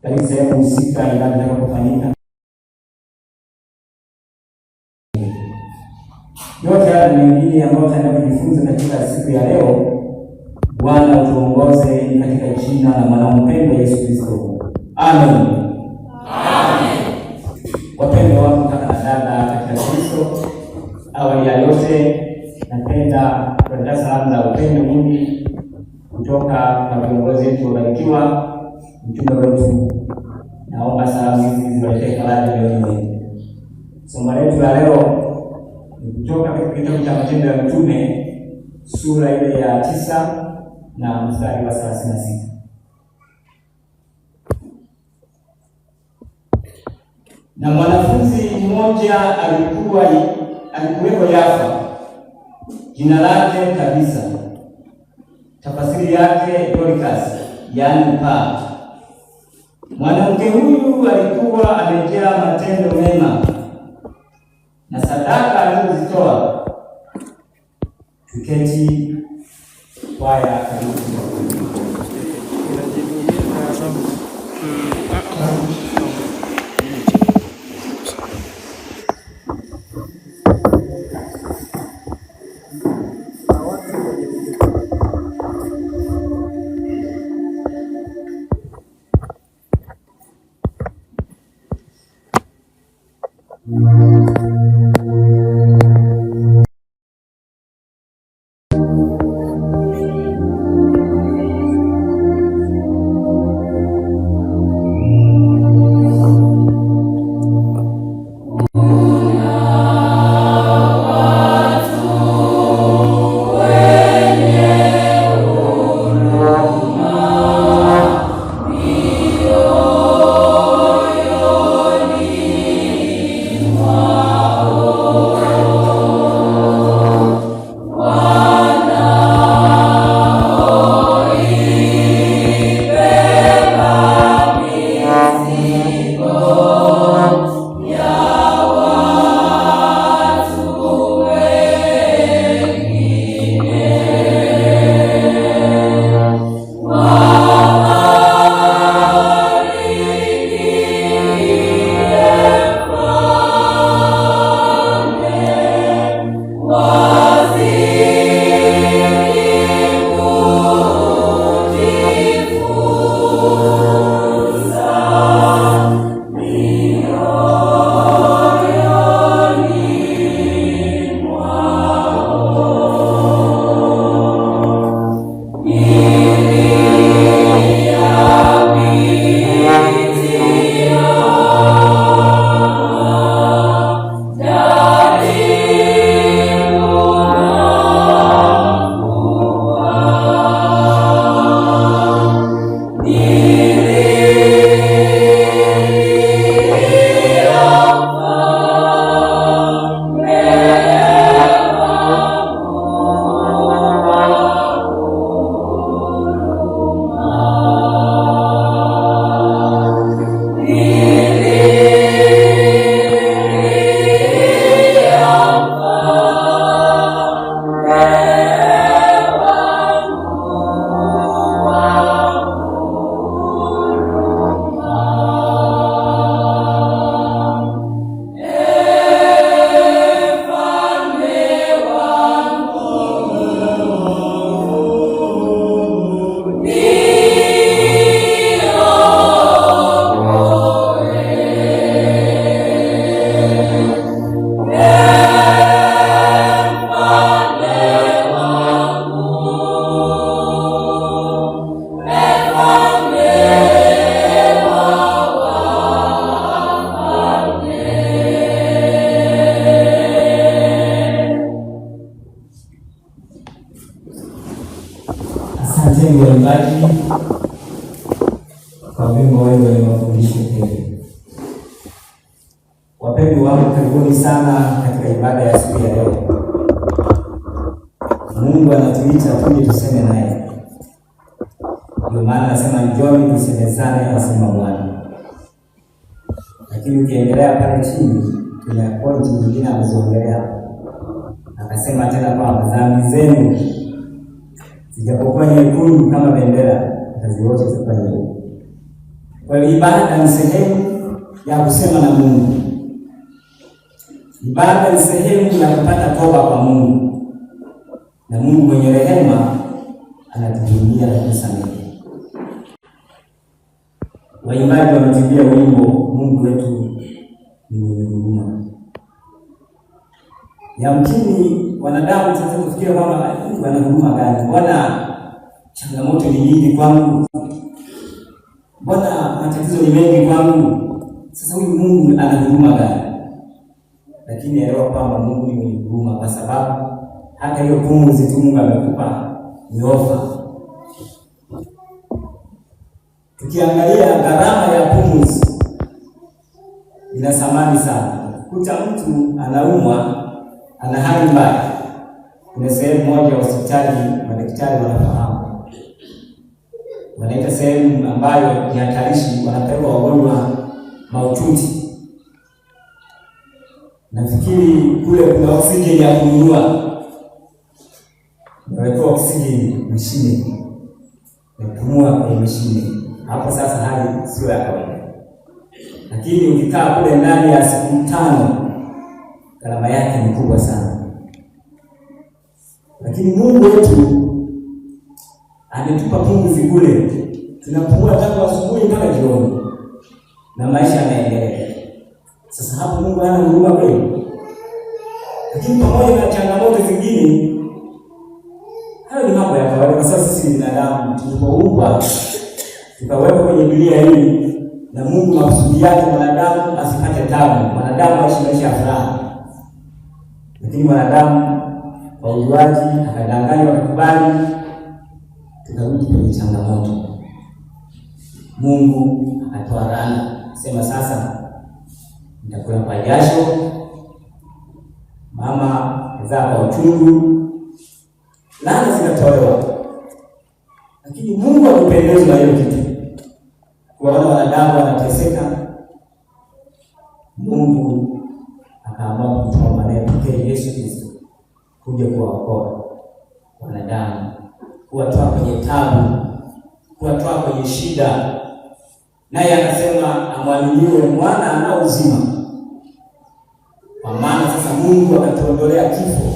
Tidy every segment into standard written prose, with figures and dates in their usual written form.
Katika sehemu husika ibada itakapofanyika. Yote haya na mengine ambayo tutaenda kujifunza katika siku ya leo, Bwana utuongoze katika jina la mwanao mpendwa Yesu Kristo. Amen. Amen. Wapendwa wangu kaka na dada katika Kristo, awali ya yote napenda kutoa salamu za upendo mwingi kutoka kwa viongozi wetu wabarikiwa, mtume wetu. Naomba salamu hizi ziwaletee faraja mioyoni mwenu. Somo letu la leo ni kutoka katika kitabu cha Matendo ya Mitume sura ile ya 9 na mstari wa 36. Na mwanafunzi mmoja alikuweko Yafa, jina lake Tabitha, tafasiri yake Dorcas, yaani paa. Mwanamke huyu alikuwa amejaa matendo mema na sadaka alizozitoa. Tuketi kwaya, karibu. Asanteni waimbaji kwa wimbo wenu wenye mafundisho tele. Wapendwa wangu, karibuni sana katika ibada ya siku ya leo. Mungu anatuita tuje tuseme naye, ndio maana anasema njoni tusemezane, anasema Bwana. Lakini ukiendelea pale chini, kuna pointi nyingine ameziongelea, akasema tena kwamba dhambi zenu zijapokuwa nyekundu kama bendera, nitaziosha zitakuwa nyeupe. Kwa hiyo ibada ni sehemu ya kusema na Mungu. Ibada ni sehemu ya kupata toba kwa Mungu, na Mungu mwenye rehema anatuhurumia na kutusamehe. Waimbaji wametuimbia wimbo, Mungu wetu ni mwenye huruma. Yamkini wanadamu sasa kufikiria kwamba Mungu ana huruma gani? Mbona changamoto ni nyingi kwangu? Mbona matatizo ni mengi kwangu? Sasa huyu Mungu ana huruma gani? Lakini elewa kwamba Mungu ni mwenye huruma, kwa sababu hata hiyo pumzi tu Mungu amekupa ni ofa. Tukiangalia gharama ya pumzi ina thamani sana. Kuta mtu anaumwa, ana hali mbaya, kuna sehemu moja ya hospitali madaktari wanafahamu, wanaita sehemu ambayo ni hatarishi, wanapeleka wagonjwa mahututi. Nafikiri kule kuna oksijeni ya kununua, nawekewa oksijeni mashine, napumua kwenye mashine. Hapo sasa hali sio ya kawaida, lakini ukikaa kule ndani ya siku 5 gharama yake ni kubwa sana. Lakini Mungu wetu ametupa pumzi kule, tunapumua tangu asubuhi mpaka jioni na maisha yanaendelea. Sasa hapo Mungu hana huruma kweli? Lakini pamoja na changamoto zingine, hayo ni mambo ya kawaida, kwa sababu sisi ni binadamu tulipoumbwa tukawekwa kwenye dunia hii na Mungu, makusudi yake mwanadamu asipate tabu, mwanadamu aishi maisha ya furaha. Lakini mwanadamu kwa ujuaji akadanganywa, akakubali, tukarudi kwenye changamoto. Mungu akatoa laana, sema sasa nitakula kwa jasho, mama kazaa kwa uchungu, laana zikatolewa. Lakini Mungu hakupendezwa na hiyo kitu, kuwaona wanadamu wanateseka. Mungu akaamua kumtoa mwanae pekee Yesu Kristo kuja kuwaokoa wanadamu, kuwatoa kwenye tabu, kuwatoa kwenye shida. Naye akasema amwaminiwe mwana anao uzima. Kwa maana sasa Mungu akatuondolea kifo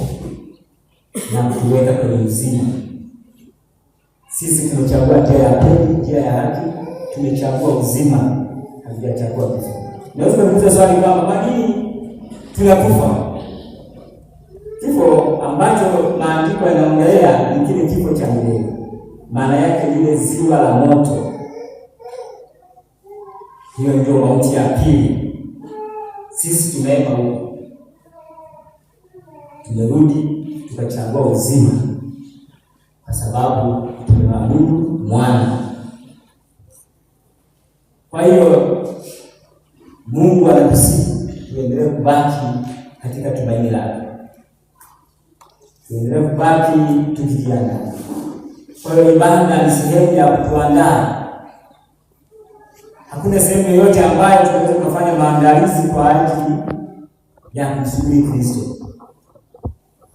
na kutuweka kwenye uzima. Sisi tumechagua njia ya kweli, njia ya haki, tumechagua uzima, hatujachagua kifo. Naweza kuuliza swali kwamba kwa nini tunakufa? Kifo ambacho maandiko yanaongelea ni kile kifo cha milele, maana yake lile ziwa la moto. Hiyo ndio mauti ya pili. Sisi tumeenda huko, tumerudi tukachagua uzima, kwa sababu tumemwabudu mwana. Kwa hiyo Mungu anatusihi tuendelee kubaki katika tumaini lake, tuendelee kubaki tukijiandaa. Kwa hiyo ibada ni sehemu ya kutuandaa. Hakuna sehemu yoyote ambayo tunaweza kufanya maandalizi kwa ajili ya kumsubiri Kristo.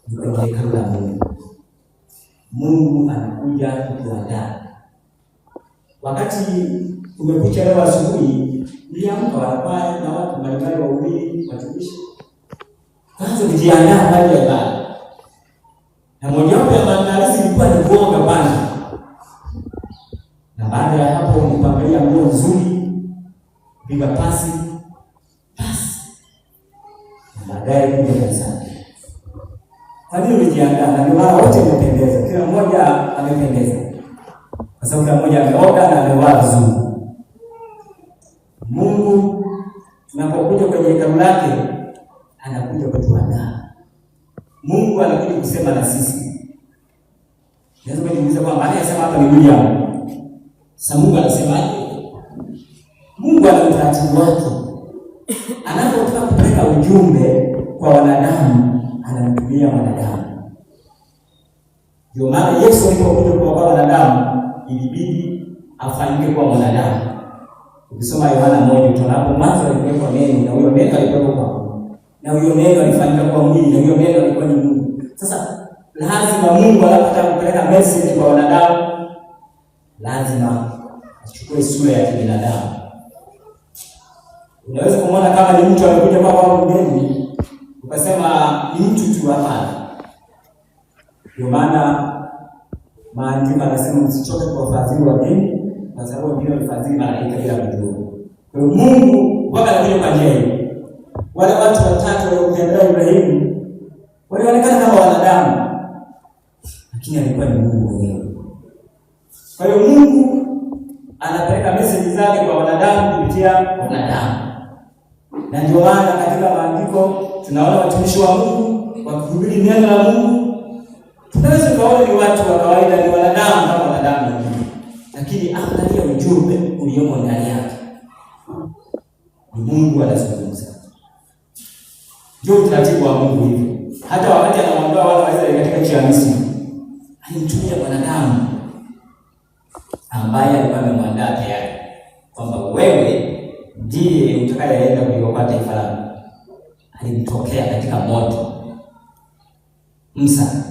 Ni kwenye hekalu la Mungu. Mungu anakuja kutuandaa. Wakati kumekucha leo asubuhi, niliamka wanakwaya na watu mbalimbali, wahubiri, watumishi, kwanza kujiandaa kwa ajili ya ibada, na mojawapo ya maandalizi ilikuwa ni kuoga kwanza, na baada ya hapo nikuangalia nguo nzuri, piga pasi pasi, na baadaye kuja kanisani. Kwa nini ulijiandaa? Na ndio maana wote wamependeza, kila mmoja amependeza, kwa sababu kila mmoja ameoga na amevaa vizuri. Mungu tunapokuja kwenye hekalu lake anakuja kutuandaa. Mungu anakuja kusema na sisi. Naweza kujiuliza kwamba anayesema hapa ni William. Sasa Mungu anasemaje? Mungu ana utaratibu wake. Anapotaka kupeleka ujumbe kwa wanadamu, anamtumia mwanadamu. Ndio maana Yesu alipokuja kuokoa wanadamu, ilibidi afanyike kuwa mwanadamu. Ukisoma Yohana 1 utaona hapo mwanzo alikuwepo neno, na huyo neno alikuwepo kwa Mungu, na huyo neno alifanyika kuwa mwili, na huyo neno alikuwa ni Mungu. Sasa lazima Mungu anapotaka kupeleka message kwa wanadamu, lazima achukue sura ya kibinadamu. Unaweza kumwona kama ni mtu amekuja kwako mgeni, ukasema ni mtu tu. Hapana. Ndio maana maandiko anasema msichoke kuwafadhili wageni, kwa sababu wengine walifadhili malaika bila kujua. Kwa hiyo Mungu mpaka anakuja kwa njia hiyo. Wale watu watatu waliomtembelea Ibrahimu walionekana kama wanadamu, lakini alikuwa ni Mungu mwenyewe. Kwa hiyo Mungu anapeleka meseji zake kwa wanadamu kupitia wanadamu, na ndio maana katika maandiko tunaona watumishi wa Mungu wakihubiri neno la Mungu. Tunaweza kuona ni watu wa kawaida, ni wanadamu kama wanadamu wengine, lakini angalia ujumbe uliomo ndani yake, ni Mungu anazungumza. Ndio utaratibu wa Mungu hivyo. Hata wakati anawaondoa wana wa Israeli katika nchi ya Misri, alimtumia mwanadamu ambaye alikuwa amemwandaa tayari kwamba wewe ndiye utakayeenda kuliokoa taifa langu. Alimtokea katika moto Musa,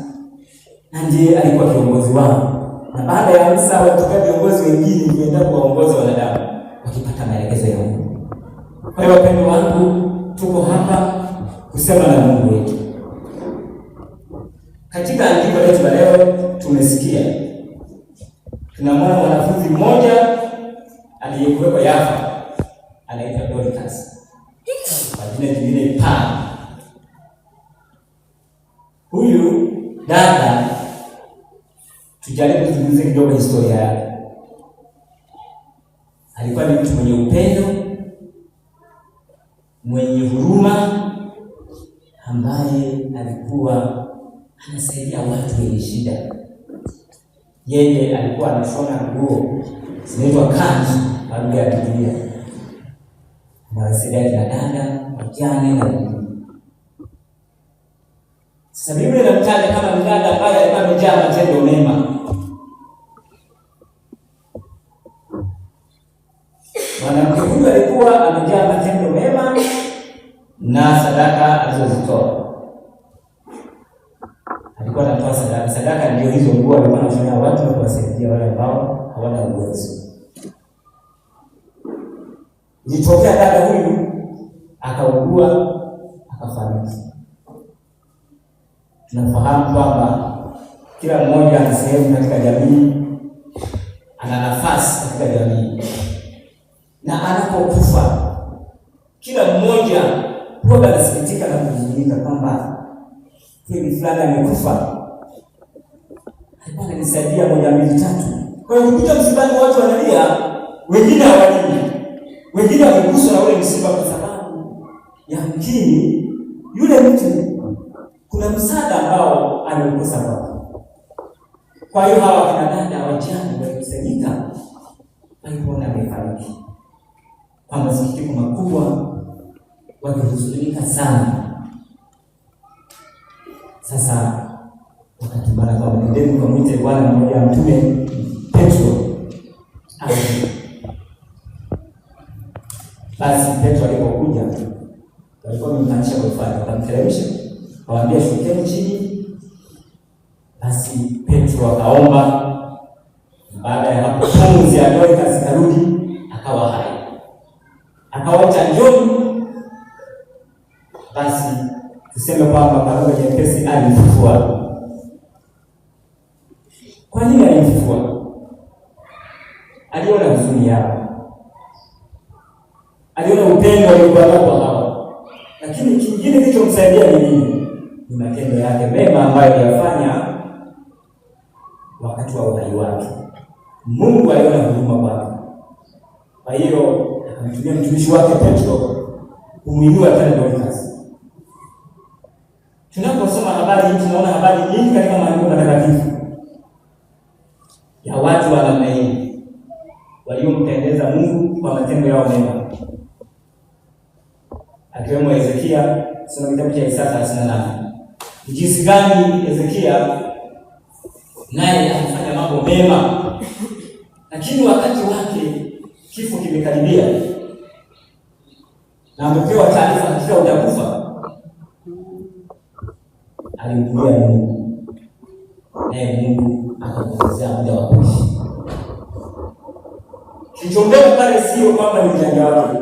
na ndiye alikuwa kiongozi wao, na baada ya Musa walitokea viongozi wengine kuenda kuwaongoza wanadamu wakipata maelekezo ya Mungu. Kwa hiyo wapendwa wangu, tuko hapa kusema na Mungu wetu. Katika andiko letu la leo tumesikia, tunamwona mwanafunzi mmoja aliyekuwepo Yafa, anaitwa Dorcas, kwa jina jingine Pa. Huyu dada, tujaribu tuzungumze kidogo historia yake. Alikuwa ni mtu mwenye upendo, mwenye huruma, ambaye alikuwa anasaidia watu wenye shida. Yeye alikuwa anashona nguo zinaitwa kanzu kwa lugha ya Biblia, anawasaidia kina dada, wajane na wengine. Sasa Biblia inamtaja kama mdada ambaye alikuwa amejaa matendo mema. Mwanamke huyu alikuwa amejaa matendo mema na sadaka alizozitoa. Alikuwa anatoa sadaka. Sadaka ndio hizo nguo alikuwa anafanyia watu na kuwasaidia wale ambao hawana uwezo. Ilitokea dada huyu akaugua akafariki. Tunafahamu kwamba kila mmoja ana sehemu katika jamii, ana nafasi katika jamii, na anapokufa kila mmoja huwa anasikitika na kuhuzunika kwamba kweli fulani amekufa, alikuwa ananisaidia moja mbili tatu. Kwa hiyo ukikuta msibani watu wanalia, wengine hawalii, wengine wameguswa na ule msiba, kwa sababu yamkini yule mtu kuna msaada ambao aliukosa kwake. Kwa hiyo hawa kina dada wajane walikusanyika walipoona amefariki kwa masikitiko makubwa, wakihuzunika sana. Sasa wakatumana kwa nendeni kamwite bwana mmoja wa Mtume Petro aje. Basi Petro alipokuja, walikuwa wamemkanisha kwa ufalme, wakamteremsha, wakamwambia shukeni chini. Basi Petro akaomba. Baada ya hapo pumzi ya Dorcas ikarudi, akawa hai, akawaita njoni. Basi tuseme kwamba kwa lugha nyepesi alimfufua. Kwa nini alimfufua? Aliona huzuni yao, aliona upendo aliokuwa nao kwa hawa, lakini kingine kilichomsaidia ni nini? Ni matendo yake mema ambayo aliyafanya wakati wa uhai wake. Mungu aliona huruma kwake, kwa hiyo akamtumia mtumishi wake Petro kumuinua tena Dorcas. Tunaposoma habari hii tunaona habari nyingi katika maandiko matakatifu ya watu wa namna hii waliompendeza Mungu kwa matendo yao mema, akiwemo Hezekia. Soma kitabu cha Isaya 38. Ni jinsi gani Hezekia naye alifanya mambo mema, lakini wakati wake kifo kimekaribia na amepewa taarifa, hakika utakufa. Alimlilia Mungu, naye Mungu akamwongezea muda wa kuishi. Kilichombea pale sio kwamba ni ujanja wake,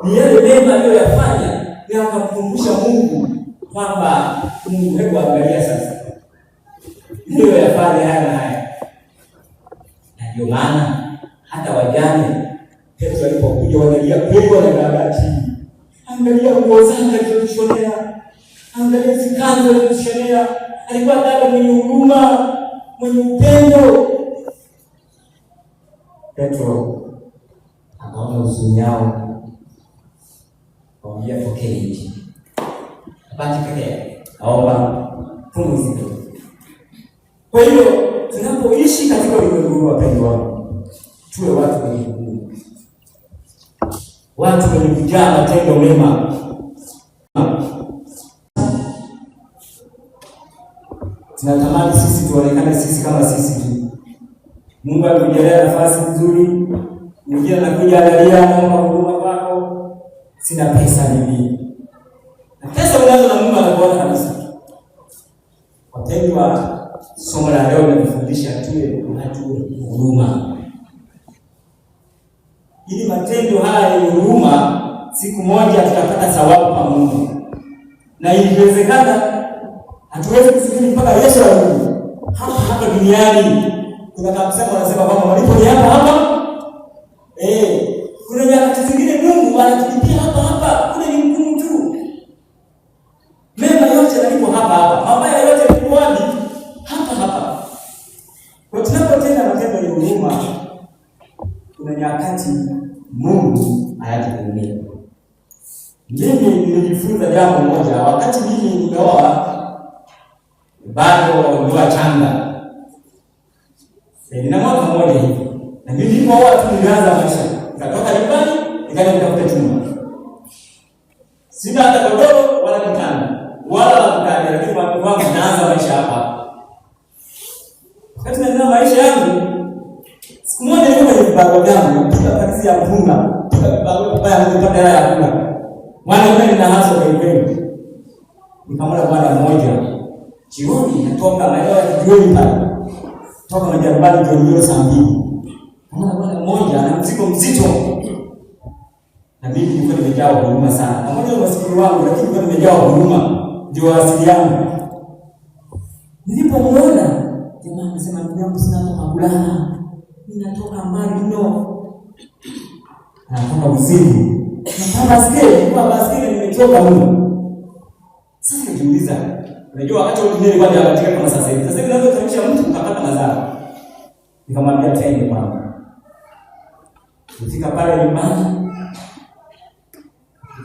Ni yale mema aliyoyafanya yakamkumbusha Mungu kwamba Mungu, hebu angalia sasa niliyoyafanya haya na haya. Na ndio maana hata wajane Petro alipokuja wanalia kweli, wanagaagaa chini, angalia nguo zake alizotushonea, angalia hizi kanzu alizotushonea. Alikuwa dada mwenye huruma, mwenye upendo. Petro akaona huzuni yao, akamwambia tokeni nje, baki peke yake, naomba pumzike. Kwa hiyo tunapoishi katika ulimwengu huu, wapendwa, tuwe watu wenye huruma, watu wenye kujaa matendo mema. Tunatamani sisi tuonekane sisi kama sisi tu. Mungu amekujalia nafasi nzuri, mwingine anakuja analia, naomba huduma kwako, sina pesa mimi. Na pesa unazo na Mungu anakuona kabisa. Wapendwa, somo la leo linatufundisha tuwe watu wenye huruma, ili matendo haya yenye huruma siku moja tutapata thawabu kwa Mungu, na ikiwezekana hatuwezi kusubiri mpaka Yesu arudi. Hapa hapa duniani kuna kabisa wanasema kwamba malipo ni hapa hapa. Kuna nyakati zingine Mungu anatulipia hapa hapa, kule ni mgumu tu. Mema yote yanalipwa hapa hapa, mabaya yote yanalipwa wapi? Hapa hapa. Kwa tunapotenda matendo ya huruma, kuna nyakati Mungu anatuhurumia. Mimi nilijifunza jambo moja wakati mimi nimeoa, bado ndoa changa, nina mwaka mmoja hivi, na mimi nilipooa tu nilianza maisha, nikatoka nyumbani nikaenda kutafuta chumba, sina hata godoro wala kitanda wala la kukalia, lakini kwa wangu naanza maisha hapa. Wakati naanza maisha yangu, siku moja nilikuwa kwenye vibarua vyangu, piga kazi ya mpunga, piga vibarua vibaya, nilipata hela ya kula. Mwanaume nina hasa kwa kweli. Nikamwona bwana mmoja jioni natoka maeneo ya kijiweni pale, toka majaribani jioni hiyo saa 2. Nikamwona bwana mmoja ana mzigo mzito, na mimi nilikuwa nimejaa huruma sana, pamoja na umasikini wangu, lakini nilikuwa nimejaa huruma, ndio asili yangu. Nilipomuona jamaa akasema, ndugu yangu, sina hata pa kulala, ninatoka mbali mno, anatoka usiku na baskeli, kwa baskeli nimechoka mno. Sasa najiuliza, unajua wakati wa dunia ilikuwa hajapatikana kama sasa hivi. Sasa hivi unaweza kutamsha mtu ukapata madhara. Nikamwambia twende kwangu. Nifika pale nyumbani,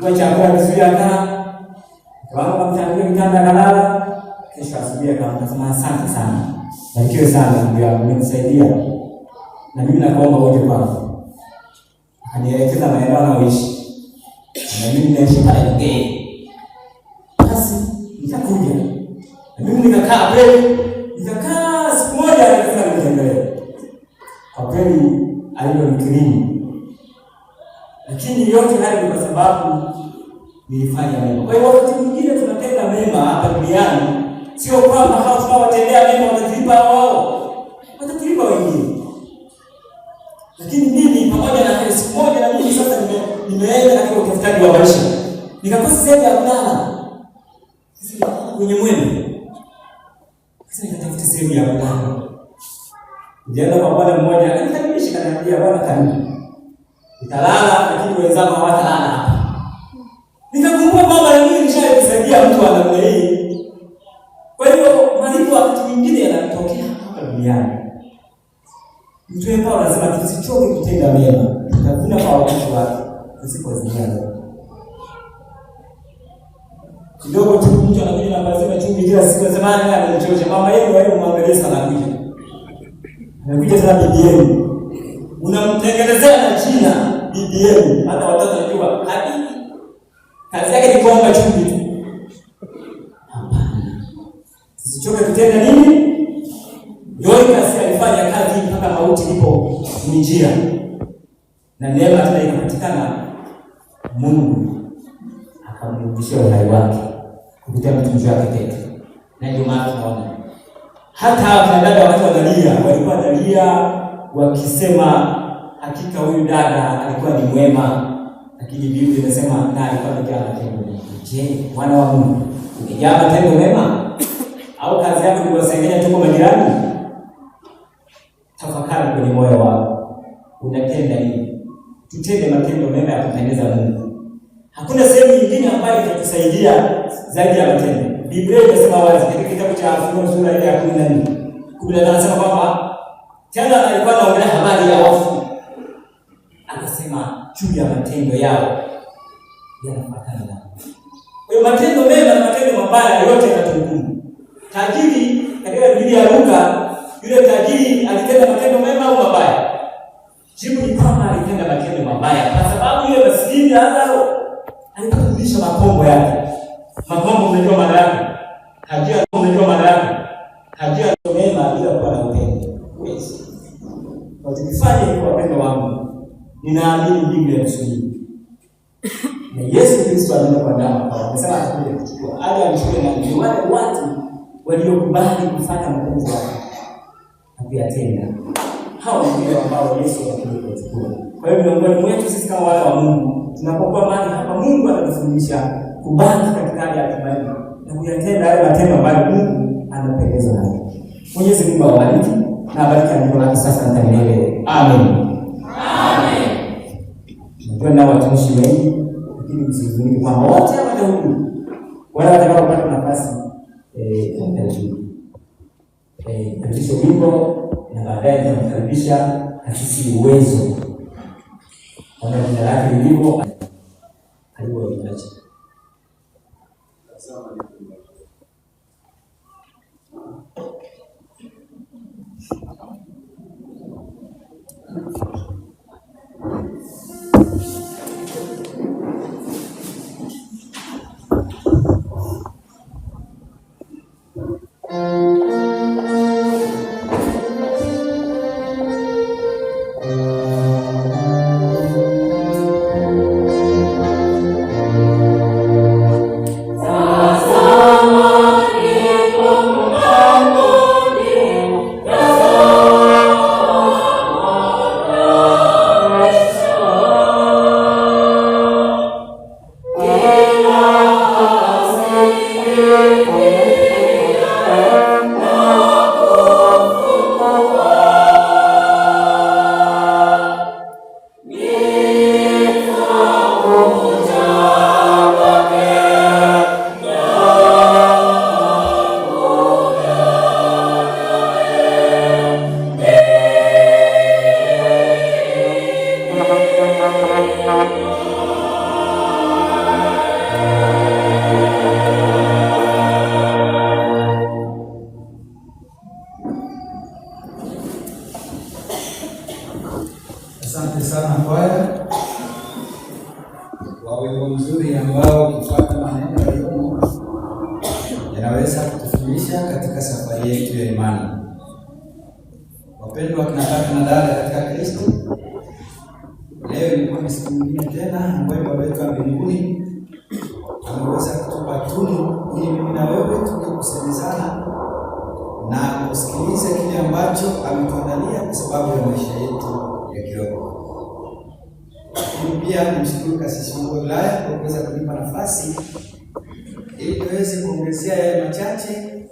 kwa chakula vizuri akaa, nikaanza kumtandika kitanda akalala. Kesho asubuhi akaamka akasema, asante sana, barikiwe sana ndugu yangu, umenisaidia na mimi nakuomba uje kwangu. Akanielekeza maeneo anayoishi, na mimi naishi pale Ngei. Basi nikakuja na mimi nikakaa kweli, nikakaa siku moja, nikasema nitembelee. Kwa kweli alivyonikirimu, lakini yote hayo ni kwa sababu nilifanya mema. Kwa hiyo wakati mwingine tunatenda mema hapa duniani, sio kwamba hao tunawatendea mema watatulipa wao, watatulipa wengine. Lakini mimi pamoja na hayo, siku moja na mimi sasa nimeenda katika utafutaji wa maisha, nikakosa sehemu ya kulala kwenye mwembe. Sasa nikatafuta sehemu ya kulala. Nilienda kwa bwana mmoja, akanikaribisha, akaniambia, bwana karibu, nitalala lakini wenzangu hawatalala hapa. Nikakumbuka kwamba na mimi nishawahi mtu wa namna hii. Kwa hiyo malipo wakati mwingine yanatokea hapa duniani. Mtume Paulo anasema tusichoke kutenda mema, tutavuna kwa wakati wake tusipozimia. Kidogo tu mtu anakuja na mazima chumvi kila siku, anasema ah, ananichosha. Mama yenu wewe muangalie sana, anakuja. Anakuja sana bibi yenu. Unamtengenezea na jina bibi yenu, hata watoto wanajua hadi kazi yake ni kuomba chumvi tu. Hapana. Tusichoke kutenda nini? Dorcas alifanya kazi mpaka mauti ilipo mjia, na neema tena ikapatikana. Mungu akamrudishia uhai wake kupitia mtumishi wake Petro. Na ndio maana tunaona hata hawa dada wakati wanalia, walikuwa wanalia wakisema, hakika huyu dada alikuwa ni mwema, Lakini Biblia inasema na alikuwa amejaa matendo mema. Je, mwana wa Mungu, umejaa matendo mema au kazi yako ni kuwasengenya tu kwa majirani? Tafakari kwenye moyo wako, unatenda nini? Tutende matendo mema ya kupendeza Mungu. Hakuna sehemu nyingine ambayo itatusaidia zaidi ya matendo. Biblia inasema wazi katika kitabu cha Ufunuo sura ile ya 14 15, anasema kwamba tena alikuwa anaongelea habari ya wafu, akasema juu ya matendo yao yanafuatana nao. Kwa hiyo matendo mema na matendo mabaya yote yanatuhukumu. Tajiri katika Biblia ya Luka, yule tajiri alitenda matendo mema au mabaya? Jibu ni kwamba alitenda matendo mabaya, kwa sababu yule maskini Lazaro alikuwa kurudisha makombo yake. Makombo mnajua maana yake? Hajia, mnajua maana yake? Hajia mema bila kuwa na upendo. Huwezi. Kwa tukifanya hivyo, wapendo wangu, ninaamini mbingu ya kusubiri. Na Yesu Kristo anaenda kuandaa makao. Amesema atakuja kuchukua. Aje amchukue na ni wale watu waliokubali kufanya mapenzi yake na kuyatenda. Hao ndio ambao Yesu atakuja kuwachukua. Kwa hiyo miongoni mwetu sisi kama wana wa Mungu, tunapokuwa mahali hapa, Mungu anatufundisha kubaki katika hali ya tumaini na kuyatenda yale matendo ambayo Mungu anapendezwa nayo. Mwenyezi Mungu awabariki na abariki andiko lake sasa na milele. Amen. Amen. Najua nao watumishi wengi, lakini msihuzunike kwamba wote hawatahudumu. Wale watakaopata nafasi watahudumu. Karibisha wimbo na baadaye nitamkaribisha kasisi Uwezo. Kama jina lake lilivyo, karibu waimbaji. Asante sana kwaya kwa wimbo mzuri ambao ukifuata maneno yaliyomo yanaweza kutufundisha katika safari yetu ya imani. Wapendwa kina kaka na dada katika Kristo, leo ilikuwa ni siku nyingine tena ambayo Baba yetu wa mbinguni ameweza kutupa tunu ili mimi na wewe tuje kusemezana na kusikiliza kile ambacho ametuandalia kwa sababu ya maisha yetu ya kiroho. Lakini pia nimshukuru kasisi wangu wa wilaya kwa kuweza kunipa nafasi ili tuweze kuongezea yale machache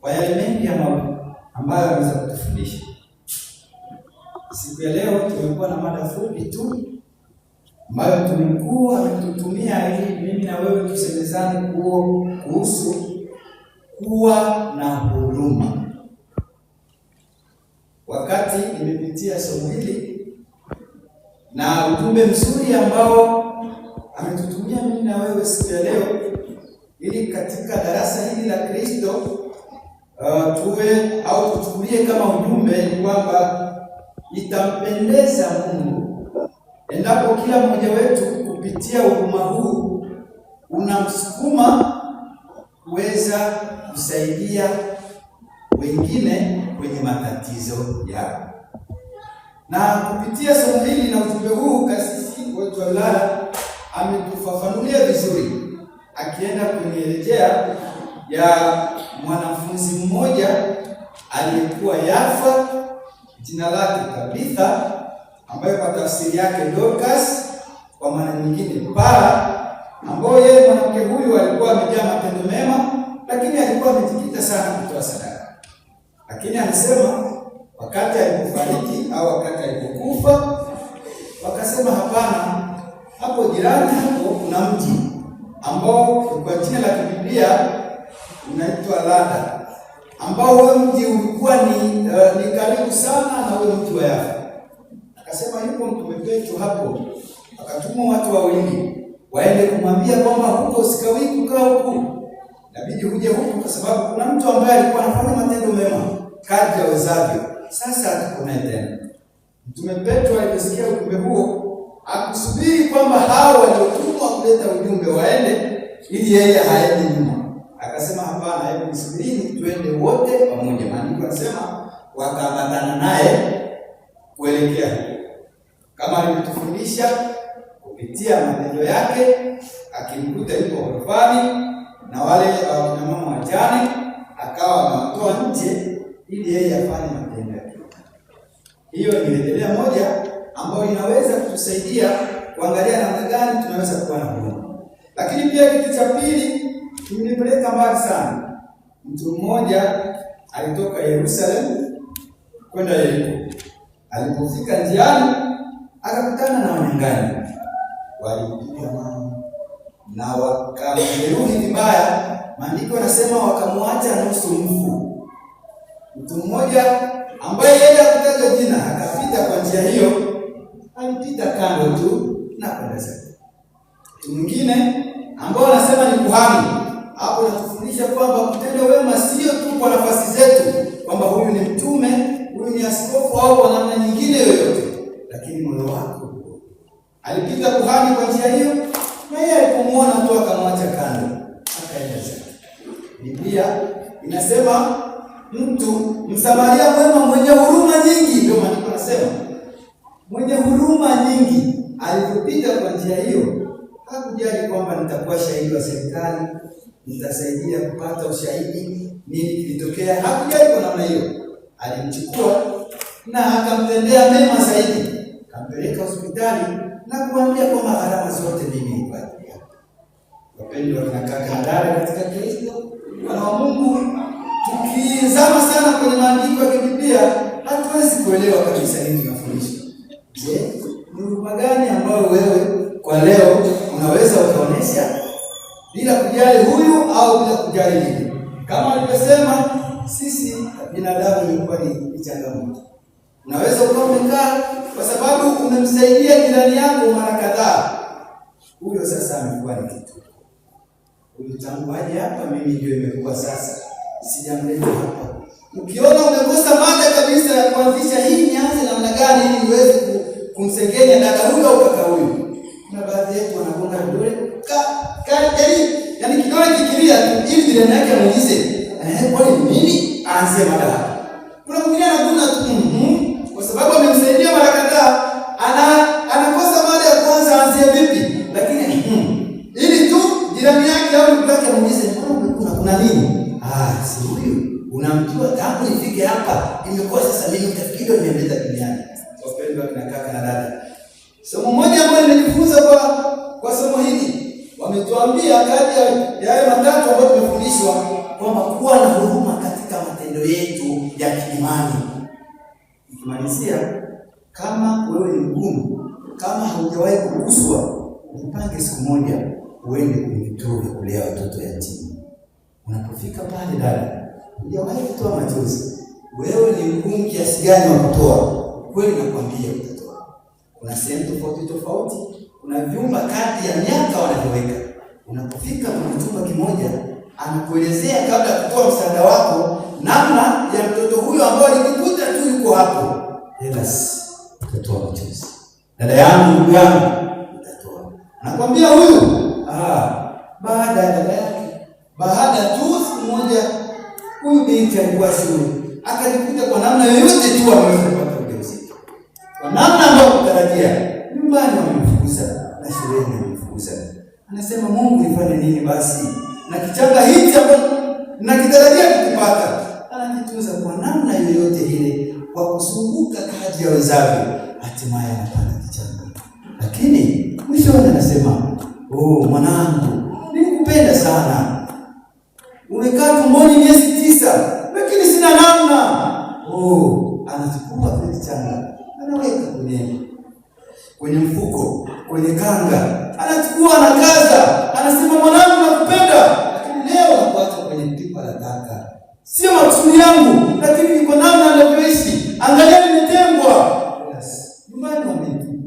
kwa yale mengi ambayo ameweza kutufundisha. Siku ya leo tumekuwa na mada fupi tu ambayo mtume mkuu ametutumia ili mimi na wewe tusemezane kuhusu kuwa na huruma. Wakati nimepitia somo hili na ujumbe mzuri ambao ametutumia mimi na wewe siku ya leo, ili katika darasa hili la Kristo tuwe au tuchukulie kama ujumbe ni kwamba itampendeza Mungu endapo kila mmoja wetu kupitia huruma huu unamsukuma kuweza kusaidia wengine kwenye matatizo yao. Na kupitia somo hili na ujumbe huu, kasisi wetu wa wilaya ametufafanulia vizuri, akienda kwenye rejea ya mwanafunzi mmoja aliyekuwa Yafa, jina lake Tabitha, ambayo kwa tafsiri yake Dorcas, Kwa maana nyingine, para ambao yeye mwanamke huyu alikuwa amejaa matendo mema, lakini alikuwa amejikita sana kutoa sadaka. Lakini anasema wakati alipofariki au wakati alipokufa, wakasema hapana, hapo jirani hapo kuna mji ambao kwa jina la Kibiblia unaitwa Lada, ambao huo mji ulikuwa ni karibu sana na huo mji wa Yafa. Akasema yupo mtume Petro hapo, akatuma watu wawili waende kumwambia kwamba huko sikawii kukaa huku, inabidi uje huku kwa sababu kuna mtu ambaye alikuwa anafanya matendo mema kadri awezavyo, sasa hatuko naye tena. Mtume Petro aliposikia ujumbe huo, akusubiri kwamba hao waliotumwa kuleta ujumbe waende ili yeye haende nyuma. Akasema hapana, hebu nisubirini tuende wote pamoja. Maandiko yanasema wakaambatana naye kuelekea huko, kama alivyotufundisha kupitia matendo yake, akimkuta yuko ghorofani na wale wakina mama wajane, akawa amewatoa nje ili yeye afanye matendo yake. Hiyo ni rejelea moja ambayo inaweza kutusaidia kuangalia namna gani tunaweza kuwa na huruma. Lakini pia kitu cha pili kimenipeleka mbali sana. Mtu mmoja alitoka Yerusalemu kwenda Yeriko. Alipofika njiani akakutana na wanyang'anyi, walimpiga mawe na wakamjeruhi vibaya. Maandiko yanasema wakamwacha nusu mfu. Mtu mmoja ambaye yeye hakutaja jina akapita kwa njia hiyo, alipita kando tu na kwenda zake. Mtu mwingine ambao anasema ni kuhani, hapo natufundisha kwamba kutenda wema sio tu kwa nafasi zetu, kwamba huyu ni mtume, huyu ni askofu au kwa namna nyingine yoyote, lakini moyo wako. Alipita kuhani kwa njia hiyo, na yeye alipomwona tu akamwacha kando, akaenda zake. Biblia inasema mtu Msamaria mwema mwenye huruma nyingi, ndio maandiko yanasema mwenye huruma nyingi, alipopita kwa njia hiyo hakujali kwamba nitakuwa shahidi wa serikali, nitasaidia kupata ushahidi nini kilitokea. Hakujali kwa namna hiyo, alimchukua na akamtendea mema zaidi, akampeleka hospitali na kuambia kwamba gharama zote mimi ni kwa ajili yako. Wapendwa kina kaka na dada katika Kristo, wana wa Mungu, tukizama sana kwenye maandiko ya Kibiblia hatuwezi kuelewa kabisa nini tunafundishwa. Je, ni huruma gani ambayo wewe kwa leo unaweza ukaonesha bila kujali huyu au bila kujali nini? Kama alivyosema, sisi binadamu imekuwa ni changamoto. Unaweza ukawa umekaa kwa sababu umemsaidia jirani yako mara kadhaa, huyo sasa amekuwa ni kitu. Huyu tangu aje hapa mimi ndio imekuwa sasa, sijamleta hapa. Ukiona umekosa mada kabisa ya kuanzisha hii, nianze namna gani ili niweze kumsengenya dada huyu au kaka huyu. Kuna baadhi yetu wanagonga vidole yaani kidole kikilia tu ili jirani yake amuulize, kwani ni nini? Aanzie mada hapo. Kuna mwingine anaguna tu kwa sababu amemsaidia mara kadhaa, anakosa mada ya kwanza aanzie vipi, lakini ili tu jirani yake au ndugu yake amuulize, mbona umekuna, kuna nini? Ah, si huyu unamjua tangu nifike hapa, imekuwa sasa mimi utafikiri nimemleta duniani. Wapendwa kina kaka na dada, somo moja ambalo nimejifunza kwa somo hili, wametuambia kati ya yale matatu ambayo tumefundishwa kwamba kuwa na huruma katika matendo yetu ya kiimani. Nikimalizia, kama wewe ni mgumu, kama haujawahi kuguswa, jipange siku moja uende kwenye vituo vya kulea watoto yatima. Unapofika pale dada, hujawahi kutoa machozi, wewe ni mgumu kiasi gani wa kutoa? Kweli nakwambia utatoa. Kuna sehemu tofauti tofauti, kuna vyumba kadri ya miaka wanavyoweka. Unapofika kwenye chumba kimoja, anakuelezea kabla ya kutoa msaada wako namna ya mtoto huyo ambaye alijikuta tu yuko hapo. Yes, utatoa machozi. Dada yangu, ndugu yangu, utatoa. Nakwambia huyu, baada ya dada yake, baada tu siku moja huyu binti alikuwa shule, akajikuta kwa namna yoyote tu ameweza kupata ujauzito. Kwa namna ambayo kutarajia, nyumbani wamemfukuza na shuleni wamemfukuza. Anasema Mungu ifanye nini basi? Na kichanga hichi ambacho nakitarajia kukipata, anakitunza kwa namna yoyote ile, kwa kuzunguka kadri awezavyo, hatimaye anapata kichanga. Lakini mwisho wa mfuko, kwenye kanga, anachukua, anakaza, anasema mwanangu, nakupenda, lakini leo nakuacha kwenye pipa la taka. Sio makusudi yangu, lakini niko namna ninavyoishi. Angalia, nimetengwa. Yes. Nyumbani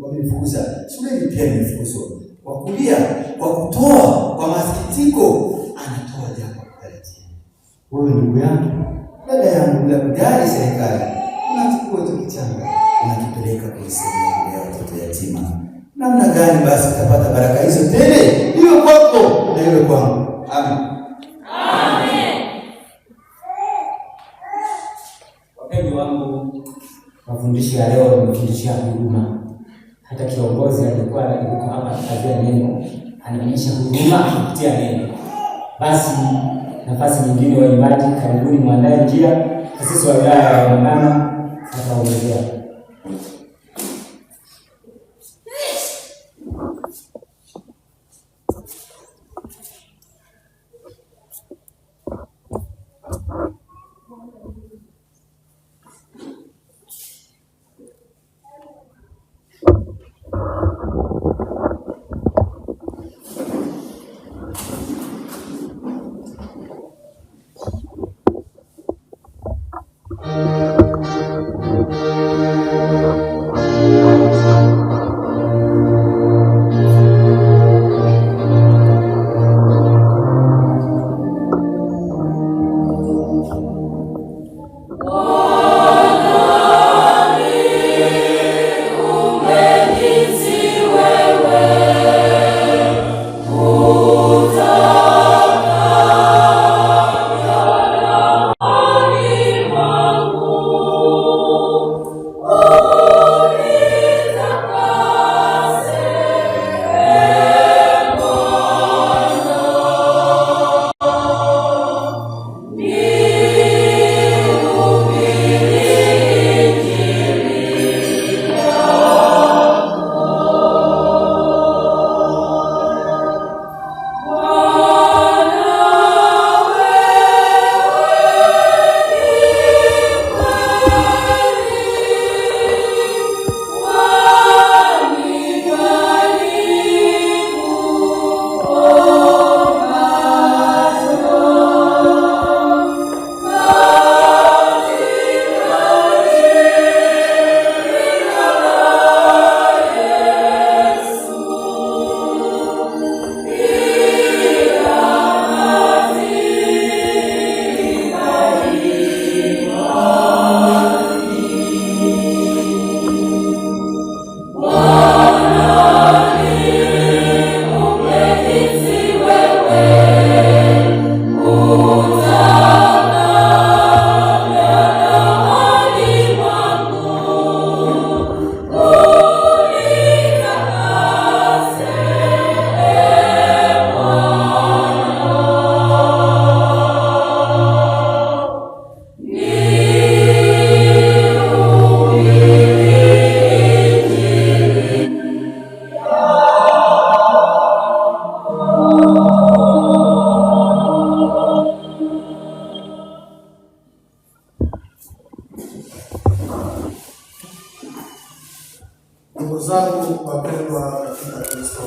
wamenifukuza, shuleni pia nimefukuzwa. Kwa kulia, kwa kutoa, kwa masikitiko, anatoa jambo kutarajia. Wewe ndugu yangu, dada yangu, bila kujali serikali, unachukua hicho kichanga unakipeleka kwenye sehemu ya watoto yatima. Namna gani basi utapata baraka hizo tele, iwe kwako na iwe kwangu? Amen. Wapendwa wangu, mafundisho ya leo nimefundishia huruma. Hata kiongozi alikuwa yuko hapa akikazia neno, anaonyesha huruma kupitia neno. Basi nafasi nyingine, waimbaji, karibuni mwandae njia. Kasisi wa wilaya ya Wamang'ana ataongezea. Ndugu zangu wapendwa katika Kristo,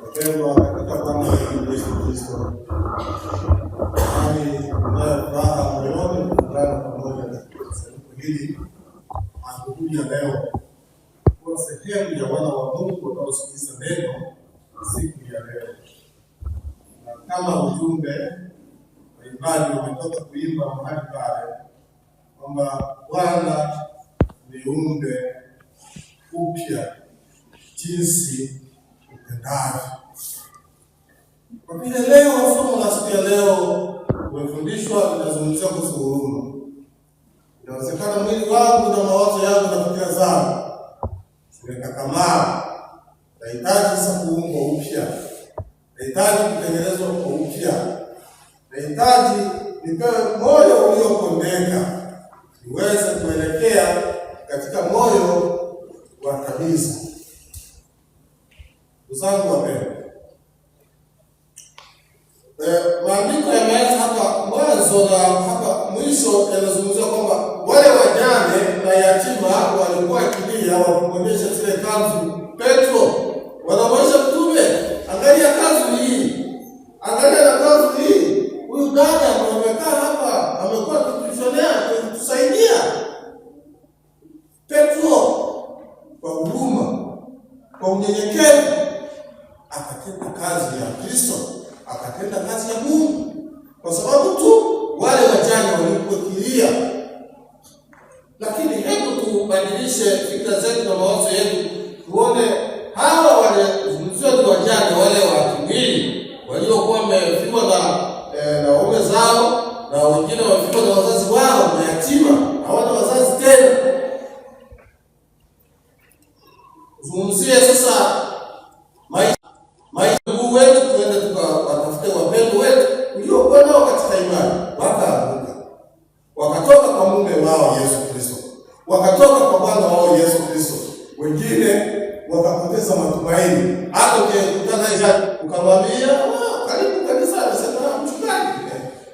wapendwa katika Bwana wetu Yesu Kristo, nami ninayo furaha moyoni kuungana pamoja katika kusanyiko hili adhuhuri ya leo kuwa sehemu ya wana wa Mungu wanaosikiliza neno siku ya leo, na kama ujumbe waimbaji wametoka kuimba mahali pale kwamba Bwana niumbe upya jinsi upendavyo. Kwa vile leo somo la siku ya leo umefundishwa linazungumzia kuhusu huruma. Inawezekana mwili wangu na mawazo yangu na fikira zangu zimekakamaa, nahitaji sasa kuumbwa upya, nahitaji kutengenezwa kwa upya, nahitaji nipewe moyo uliokondeka niweze kuelekea katika moyo wa kabisa. Ndugu zangu wapendwa, maandiko yameanza hapa mwanzo na hapa mwisho yanazungumzia kwamba wale wajane na yatima walikuwa wakilia wawili hawakumwonyesha zile kanzu Petro, wanamwonyesha mtume, angalia kanzu hii, angalia na kanzu hii. Huyu dada amekaa hapa, amekuwa akitushonea, kutusaidia. Petro kwa huruma, kwa unyenyekevu akatenda kazi ya Kristo, akatenda kazi ya Mungu, kwa sababu tu wale wajane walikuwa kilia. Lakini hebu tubadilishe fikra zetu na mawazo yetu, tuone hawa walizungumziwa ni wajane wale wa kimwili waliokuwa wamefiwa na waume zao na wengine wamefiwa na wazazi wao, mayatima, hawana wazazi tena. Zungumzie sasa maisha ndugu wetu, tuende tukawatafute wapendo wetu uliokuwa nao katika imani, wakaanguka, wakatoka kwa mume wao Yesu Kristo, wakatoka kwa Bwana wao Yesu Kristo, wengine wakapoteza matumaini. Hata ukikutana naye ukamwambia karibu kanisani, anasema mchungaji,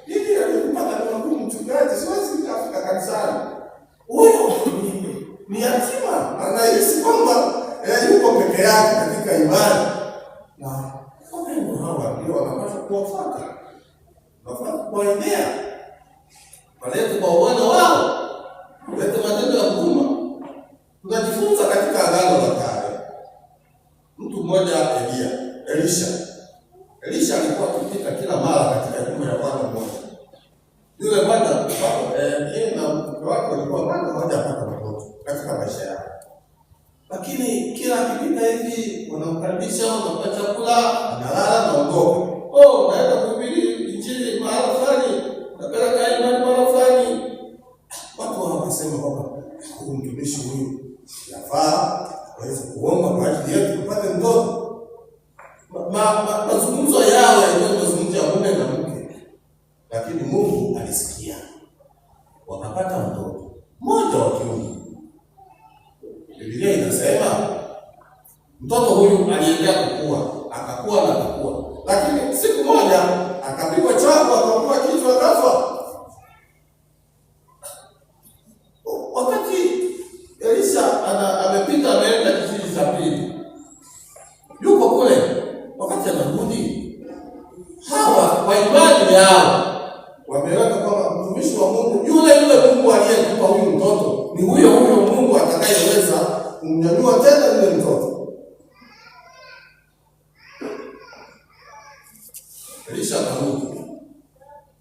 hivi aliyokupata ni magumu mchungaji, siwezi nikafika kanisani. Huyo ni yatima, anahisi kwamba yuko peke yake katika imani, na wapendwa hawa ndio wanapaswa kuwafuata, wanapaswa kuwaendea, walete kwa uwana wao, walete matendo ya huruma. Tunajifunza katika Agano la Kale, mtu mmoja Elisha. Elisha alikuwa akipita kila mara katika nyumba ya bwana mmoja. Yule bwana yeye na mke wake walikuwa bado hawajapata mtoto katika maisha yao, lakini kila akipita hivi wanamkaribisha, wanampa chakula, analala, naondoka. Oh, naenda kuhubiri injili mahala fulani, napeleka imani mahala fulani. Watu hao wakasema kwamba huyu mtumishi huyu yafaa aweze kuomba kwa ajili yetu tupate mtoto. Mazungumzo yao yalikuwa mazungumzo ya mume na mke, lakini Mungu alisikia, wakapata mtoto mmoja wa kiume. Biblia inasema mtoto huyu aliendelea kukua, akakua na kukua, lakini siku moja akapigwa chako, akaungua kichwa, akafa. Wakati Elisha amepita, ameenda kijiji cha pili, yuko kule, wakati anarudi, hawa kwa imani yao wameweka kwamba mtumishi wa Mungu yule yule Mungu aliyekupa huyu mtoto ni huyo huyo Mungu atakayeweza kumnyanyua tena yule mtoto. Elisha akarudi,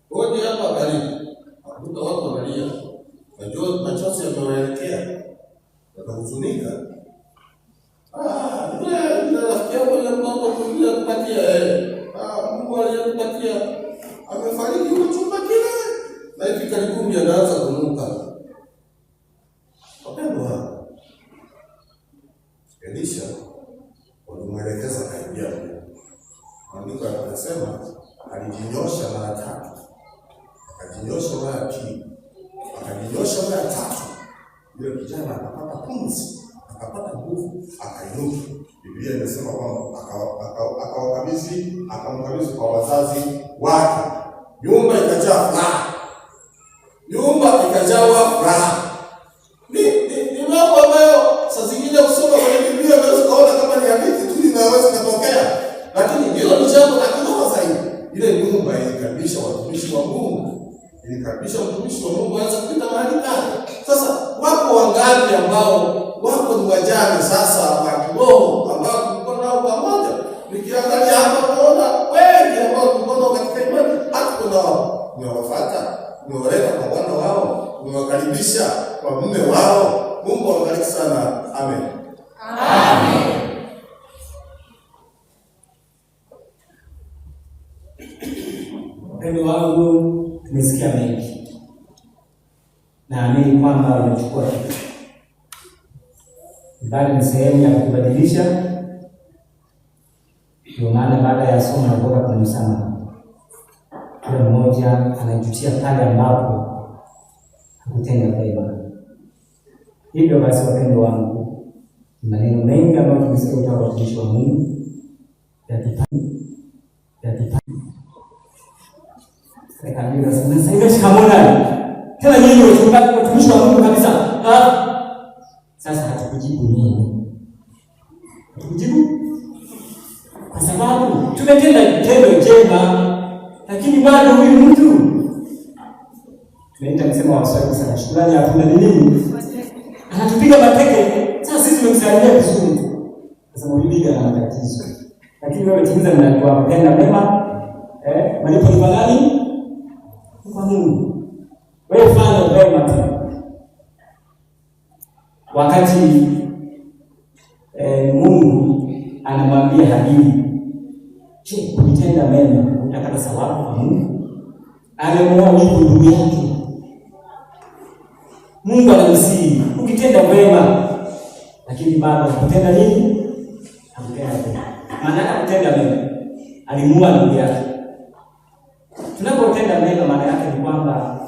hodi hapa karibu, akakuta watu wanalia, machozi yamewaelekea, wakahuzunika. Yule rafiki yako yule mtoto aliyekupatia, Mungu aliyekupatia amefariki huko chumba kile, na hivi karibuni anaanza kunuka. Wapendwa, Elisha walimwelekeza karibia Mungu. Maandiko yanasema alijinyosha mara tatu, akajinyosha mara ya pili, akajinyosha mara ya tatu. Yule kijana akapata pumzi, akapata nguvu, akainuka. Biblia inasema kwamba akawakabidhi, akamkabidhi kwa wazazi wake. Nyumba ikajaa furaha, nyumba ikajawa furaha. Ni mambo ambayo saa zingine usoma kwenye Biblia unaweza kuona kama ni hadithi tu inaweza kutokea, lakini hilo ni jambo la kiroho zaidi. Ile nyumba ilikaribisha watumishi wa Mungu, ilikaribisha mtumishi wa Mungu aanze kupita mahali pale. Sasa wako wangapi ambao wako ni wajane sasa wa kiroho ambao tulikuwa nao pamoja? Nikiangalia hapa naona wengi ambao tulikuwa nao katika imani, hatuko nao. Nimewafuata, nimewaleta kwa Bwana wao, nimewakaribisha kwa mume wao. Mungu awabariki sana. Amen. Amen. Wapendwa wangu, tumesikia mengi, naamini kwamba umechukua kitu. Ibada ni sehemu ya kutubadilisha. Ndio maana baada ya somo la kuoga kuna msamaha. Kila mmoja anajutia pale ambapo hakutenda vema. Hivyo basi, wapendwa wangu, maneno mengi ambayo tumesikia kutoka kwa watumishi wa Mungu Tena nyinyi wachungaji, watumishi wa Mungu kabisa. Sasa hatukujibu nini? Hatukujibu kwa sababu tumetenda tendo jema, lakini bado huyu mtu tunaita msemo wa Kiswahili sana, shukrani hakuna ni nini? Anatupiga mateke. Sasa sisi tumemsalimia vizuri, sasa huyu bibi ana matatizo, lakini wewe timiza mradi wako, tenda mema, malipo ni kwa nani? Ni kwa Mungu. Wewe fanya mema tu. Wakati Mungu anamwambia Habili, je, ukitenda mema utapata thawabu kwa Mungu? Amemuoa wivu ndugu yake. Mungu anamsihi ukitenda wema, lakini bado hakutenda nini? Hakutenda mema. Maana hakutenda mema, alimuua ndugu yake. Tunapotenda mema, maana yake ni kwamba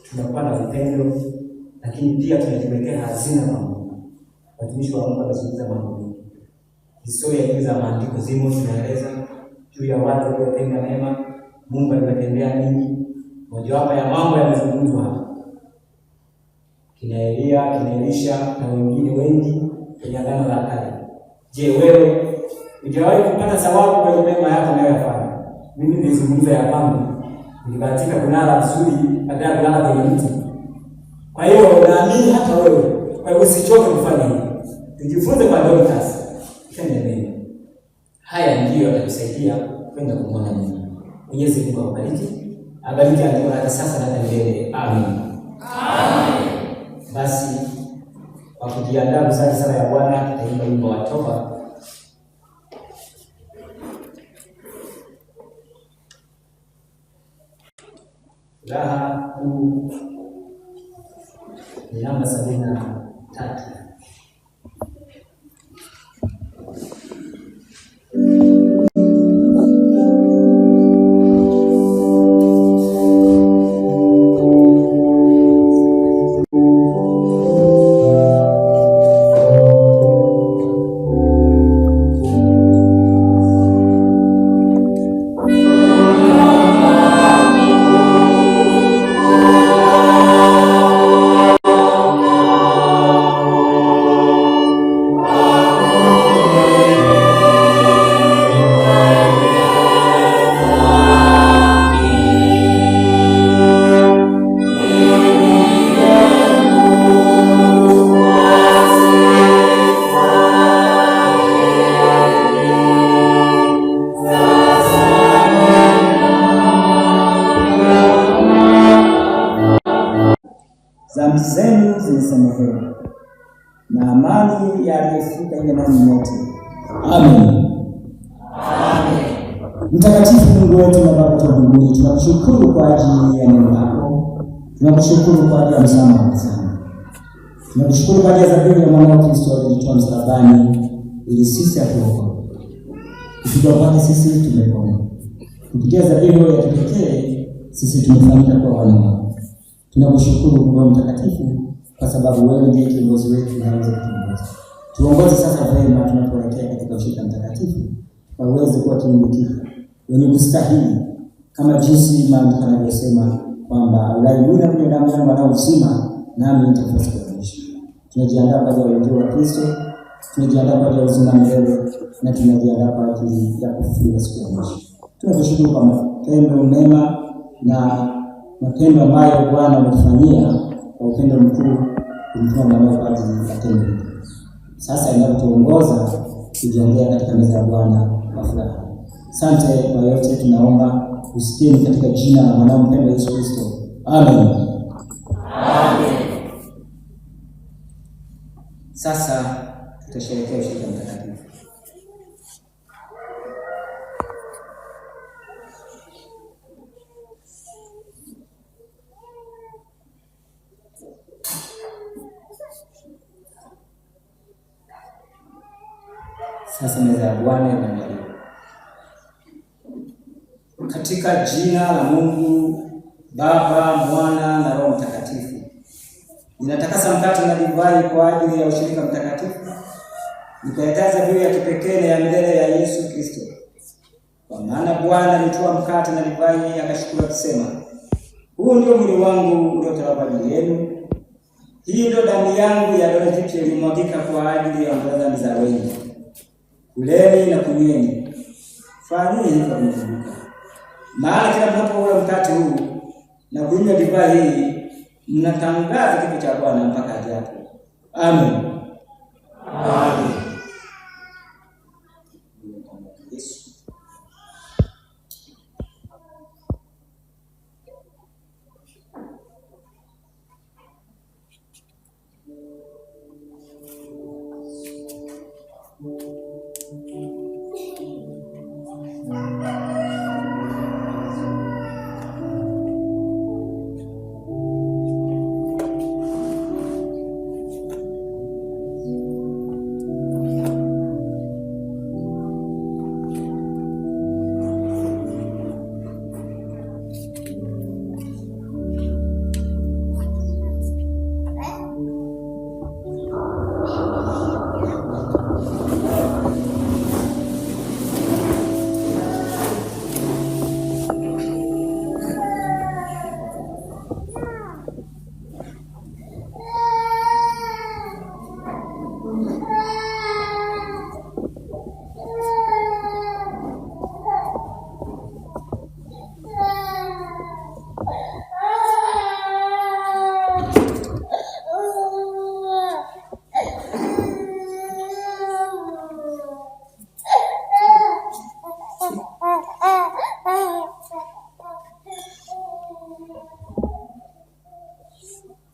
tunakuwa na upendo, lakini pia tunajiwekea hazina kwa Mungu. Watumishi wa Mungu wamezungumza mambo mengi. Historia nyingi za maandiko zimo zinaeleza juu ya watu waliotenda mema, Mungu aliwatendea nini. Mojawapo ya mambo yamezungumzwa hapa, kina Elia, kina Elisha na wengine wengi kwenye Agano la Kale. Je, wewe hujawahi kupata thawabu kwenye mema yako unayoyafanya? Mimi nilizungumza ya kwangu, nilibahatika kulala vizuri badala ya kulala kwenye mti. Kwa hiyo naamini hata wewe, kwa hiyo usichoke kufanya hivi. Tujifunze kwa Dorcas, tende mema. Haya ndiyo yatakusaidia kwenda kumwona Mungu. Mwenyezi Mungu akubariki, abariki andiko lake sasa na hata milele. Amen. Amen. Basi kwa kujiandaa kusali sala ya Bwana, tutaimba wimbo wa toba. Furaha kuu ni namba 73. Dhambi zenu zimesamehewa, na amani ya aliyefufuka iwe nanyi nyote. Amen. Mtakatifu Mungu wetu na Baba wa mbinguni, tunakushukuru kwa ajili ya neno lako, tunakushukuru kwa ajili ya msamaha wa dhambi, tunakushukuru kwa ajili ya dhabihu ya mwanao Kristo aliyejitoa msalabani ili sisi atuokoe. Kupigwa kwake sisi tumepona, kupitia dhabihu ya kipekee sisi tumefanyika kuwa wana wako. Tunakushukuru Roho Mtakatifu kwa sababu wewe ndiye kiongozi wetu na unaweza kutuongoza. Tuongoze sasa vyema tunapoelekea katika ushirika mtakatifu, waweze kuwa kiungo kipya wenye kustahili kama jinsi maandiko yanavyosema kwamba aulaye mwili na kunywa damu yangu anao uzima, nami nitakufa siku ya mwisho. Tunajiandaa kwa ajili ya ujio wa Kristo, tunajiandaa kwa ajili ya uzima milele, na tunajiandaa kwa ajili ya kufufuliwa siku ya mwisho. Tunakushukuru kwa matendo mema na matendo ambayo Bwana ametufanyia kwa upendo mkuu kumtoa mwanao kwa ajili ya tendo hili. Sasa inapotuongoza kujiongea katika meza ya Bwana kwa furaha. Asante kwa yote, tunaomba usikieni katika jina la mwanao mpendwa Yesu Kristo. Amen. Amen. Sasa tutasherehekea ushirika mtakatifu. Sasa meza ya Bwana imeandaliwa. Katika jina la Mungu Baba, Mwana na Roho Mtakatifu, ninatakasa mkate na divai kwa ajili ya ushirika mtakatifu, nikaitaza juu ya kipekee na ya milele ya Yesu Kristo. Kwa maana Bwana alitoa mkate na divai, akashukuru akisema, huu ndio mwili wangu uliotolewa kwa ajili yenu, Hii ndio damu yangu ya agano jipya ilimwagika kwa ajili ya ondoleo dhambi za wengi. Kuleni na kunyweni, fanyeni hivyo kunikumbuka. Maana kila mnapokula mkate huu na kunywa divai hii, mnatangaza kifo cha Bwana mpaka ajapo. Amen. Amen. Yesu.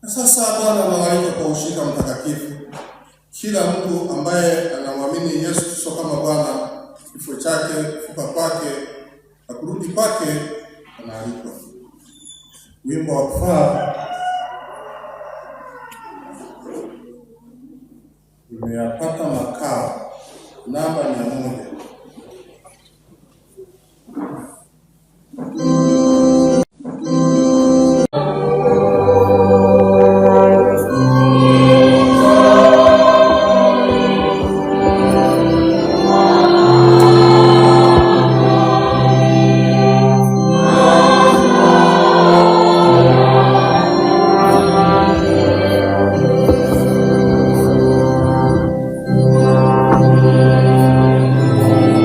Na sasa Bwana anawaalika kwa ushirika mtakatifu kila mtu ambaye anamwamini Yesu Kristo kama Bwana, kifo chake, kufufuka kwake na kurudi kwake, anaalikwa. Wimbo wa kufaa nimeyapata makao, namba 100. Amen.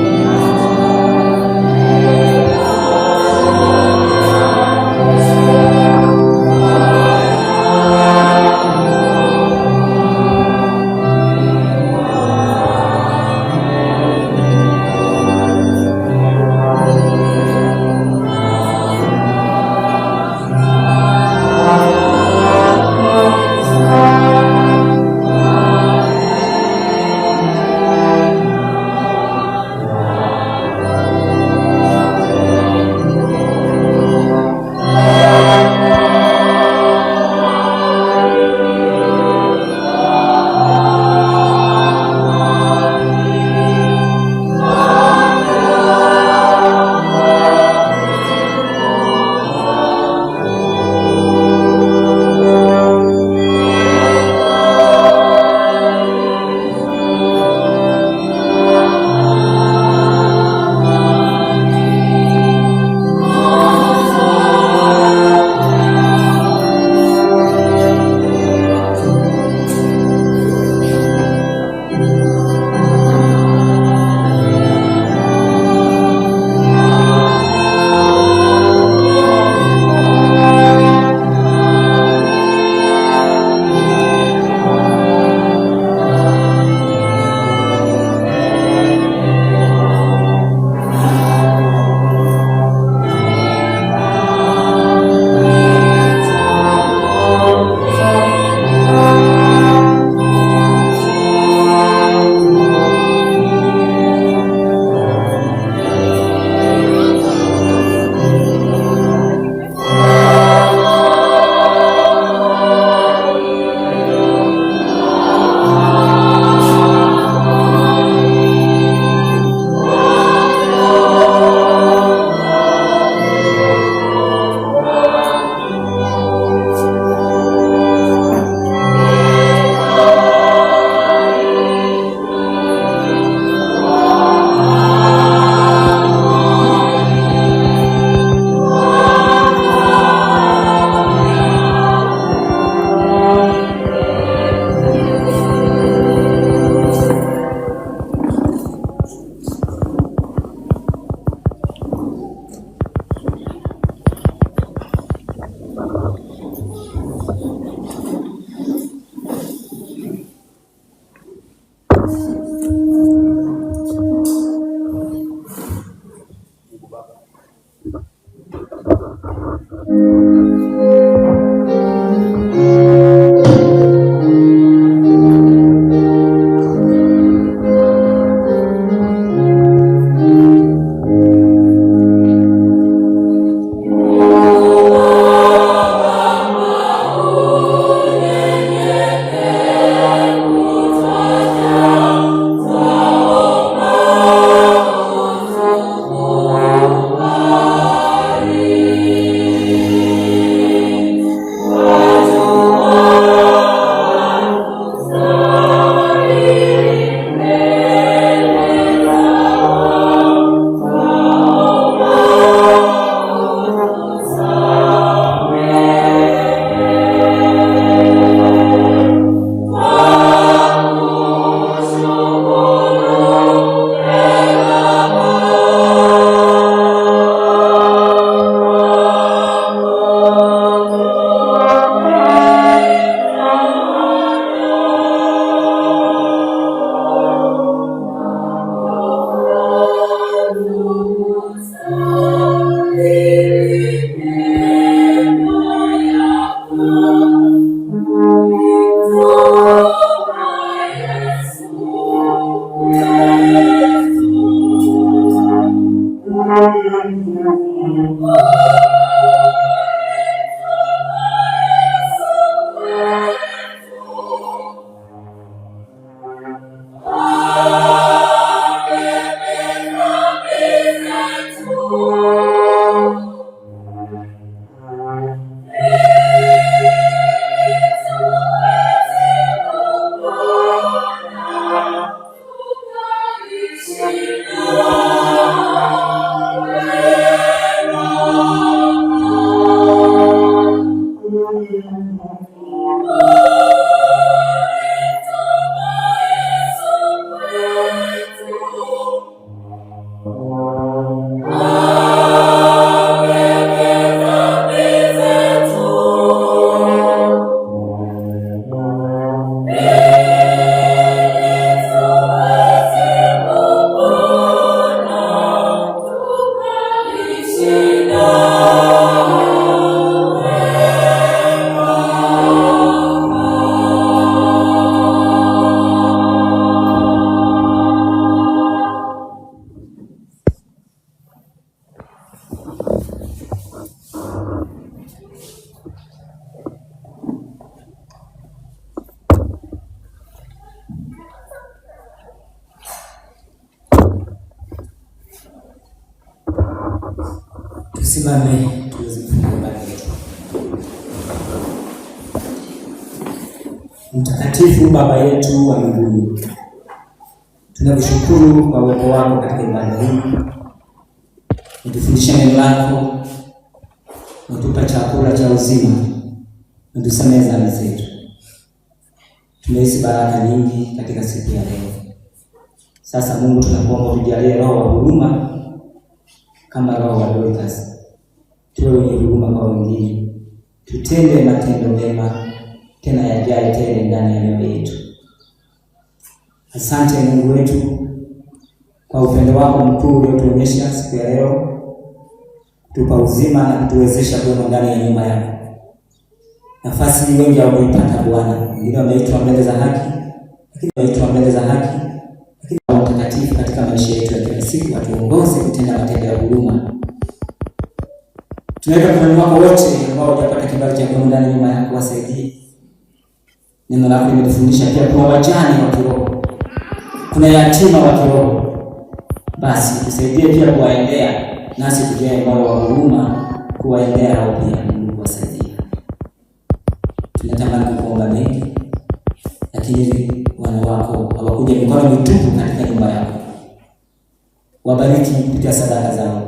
Tusimame tuweze kufunga ibada yetu. Mtakatifu Baba yetu wa mbinguni, tunakushukuru kwa uwepo wako katika ibada hii. Utufundishe neno lako, utupa chakula cha uzima, utusamehe dhambi zetu. Tumehisi baraka nyingi katika siku ya leo. Sasa Mungu, tunakuomba utujalie roho wa huruma kama roho wa Dorcas, tuwe wenye huruma kwa wengine, tutende matendo mema tena yajae tele ndani ya mioyo yetu. Asante Mungu wetu kwa upendo wako mkuu uliotuonyesha siku ya leo, kutupa uzima na kutuwezesha kuwemo ndani ya nyumba yako. Nafasi wengi hawakuipata Bwana, wengine wameitwa mbele za haki, lakini wameitwa mbele za haki, lakini Roho Mtakatifu katika maisha yetu ya kila siku atuongoze kutenda matendo ya huruma. Tunaweka mikononi mwako wote ambao hawajapata kibali cha kuwa ndani ya nyumba yako, wasaidie. Neno lako limetufundisha pia kuna wajane wa kiroho, kuna yatima wa kiroho. Basi tusaidie pia kuwaendea, nasi tujae moyo wa huruma kuwaendea hao pia. Mungu kuwasaidia. Tunatamani kukuomba mengi, lakini wana wako hawakuja mikono mitupu katika nyumba yako. Wabariki kupitia sadaka zao,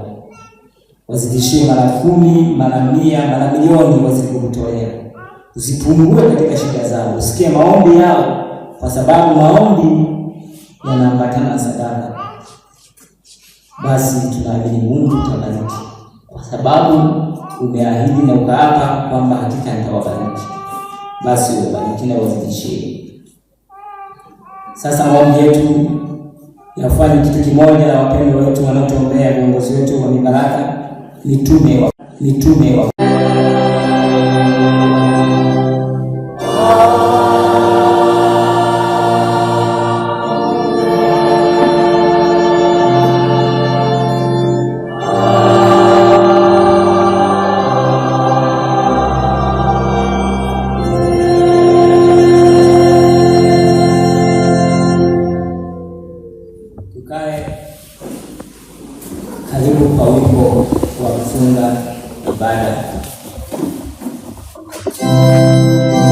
wazidishie mara 10, mara 100, mara milioni, wazidi kukutolea. Usipungue katika shida zao, usikie maombi yao, kwa sababu maombi yanaambatana na sadaka. Basi tunaamini Mungu utabariki, kwa sababu umeahidi na ukaapa kwamba hakika nitawabariki. Basi uwabariki na wazidishie. Sasa maombi yetu yafanye kitu kimoja na wapendwa wetu wanaotuombea, viongozi wetu wa mibaraka, mitume wa Tukae karibu kwa wimbo wa kufunga ibada. Amen.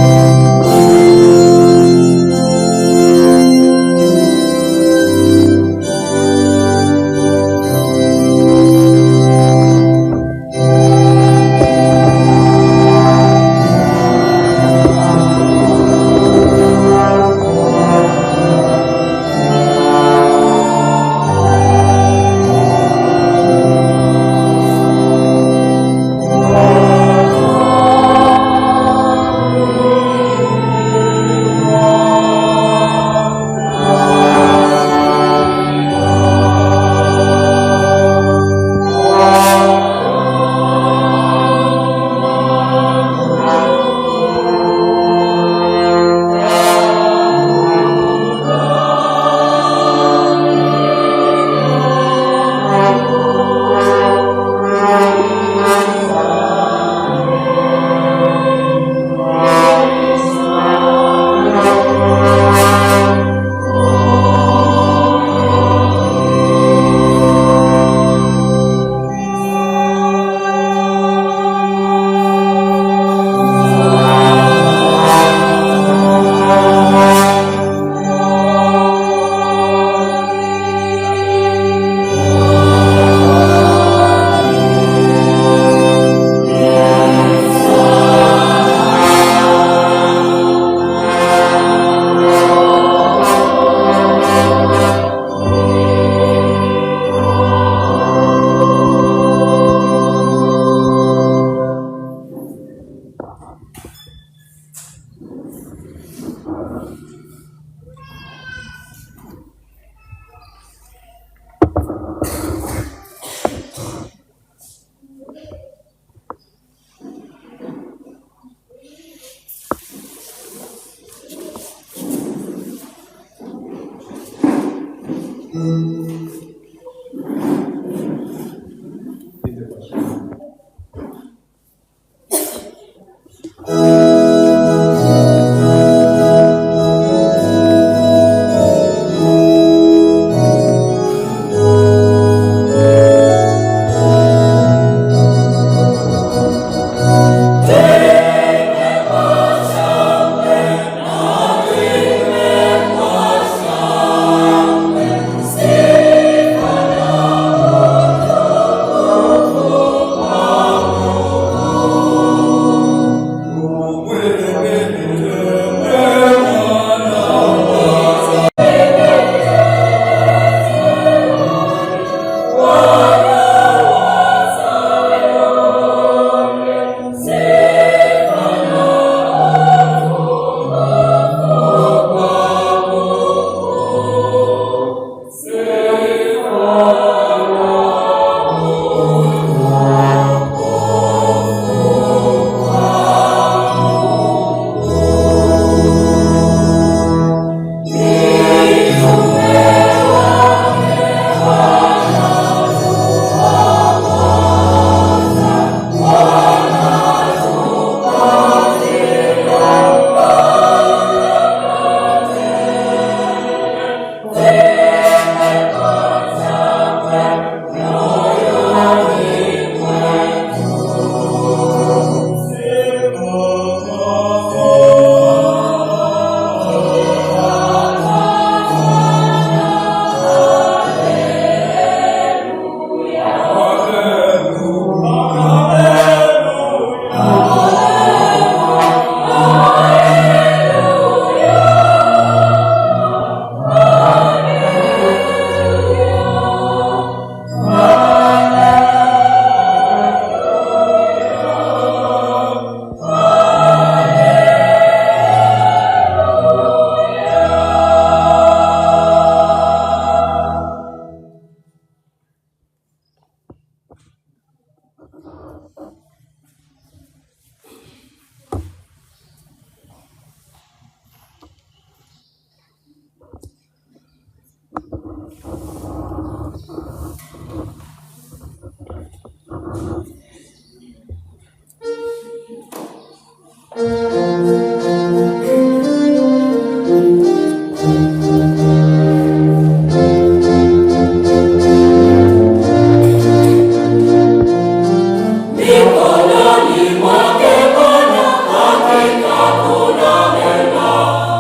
Mikononi mwake Bwana hakika kuna mema,